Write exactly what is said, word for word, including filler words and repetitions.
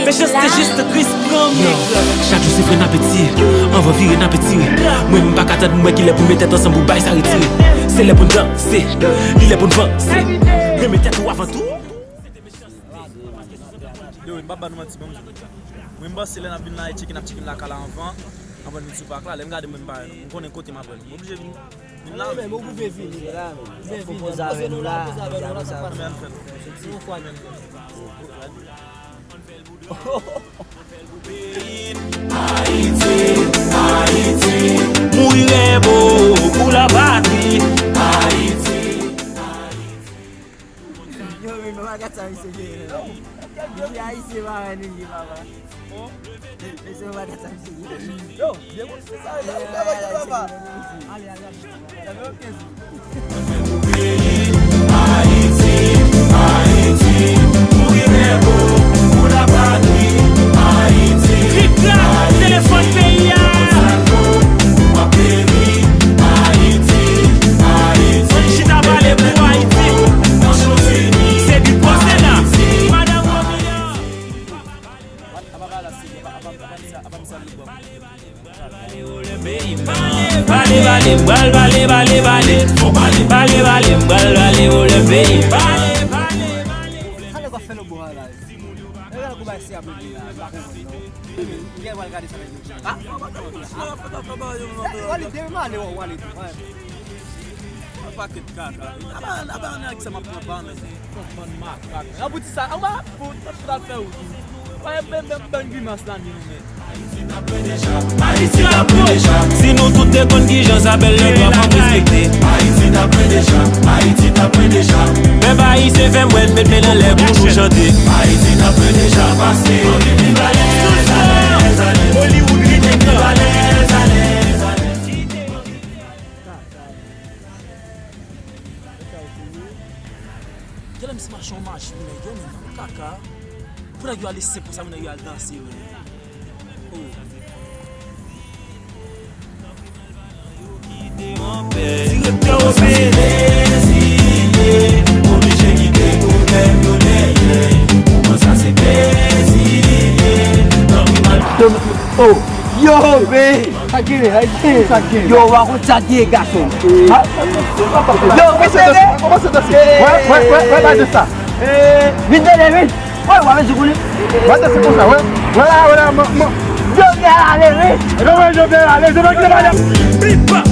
Mechanste jis tris pran m. Yo, chak jou se vre n apeti. Anvan vire n apeti. Mwen m pa ka tann, m wè ki lè pou n met tèt ansanm pou bay sa retire. Se lè pou n danse. Li lè pou n vanse. Renmen tèt ou avan tou. Yo, m pa ba nou manti, ban m di nou. Mwen m panse lè n ap vin la, e tcheke n ap tcheke m lakay la anvan. Anvan n vin sou pak la, lè m gade mwen m pa wè nou. M konnen kote m ap wè nou. M oblije vin. Vin la. Wi, men m oblije vin. Vin la, men. Vin, vin. Poze avè nou la, poze avè nou la, sa k pase. Ann fè l. Se yon fwa. Ayiti, Ayiti, mouri rebo pou lapatri. Ayiti, Ayiti. Yo, men, bagay sa, misye genyen, non. Misye Ayisyen, pa wè nou ye, papa. Mesye, bagay sa, misye genyen. Yo, byen konn se sa, yo, papa. Ale, ale, ale. Krik klak, telefòn peyi a. Ann chita pale pou Ayiti. Se Big Boss la. Madanm Romina. Pale, pale, m pral pale, pale, pale. Pale, pale, m pral pale, pale, pale. Sa nèg ap fè nan bò a la? Nèg la kou bay se ap la, m pa konprann non. M gen pral gade sa nèg yo. Ah, Walid, demen m ale, wè, Walid. Yon pakèt kaka. Aba, aba nèg sa m ap pran pa men. Yon bann makak. Yon bouti sa, anba, pou, pou al fè ou tou. Pa menm, menm bann grimas la, ni nou menm. Ayiti t ap plen deja. Si nou tout te konn kijan sa bèl nèg la fò m respekte. Ayiti t ap plen deja. Ayiti t ap plen deja. Pèp ayisyen fè m wè n met men anlè pou nou chante. Ayiti t ap plen deja. Pase anvi viv alèz, alèz, alèz. Hollywood ridikil. Viv alèz, alèz, alèz. Genlè misye mache yon machin, men yo menm nan kaka. Pou nèg yo ale senk konsa, pou nèg yo al danse, men. Oh. Direktè Obe. Oh, yo, men. Sa k genyen, sa k genyen? Sa k genyen? Yo, w a konn sa k genyen, gason. Yo, vin tande. Kòman se danse? Wè, wè, wè, wè, wè, sa. Vin tande, vin. Wè, w a vin di kounye. Wè, danse konsa, wè. Wè la, wè la, man, man. Jovenel ale, vin. E kòman Jovenel ale? Jovenel ki te pale. Big Boss.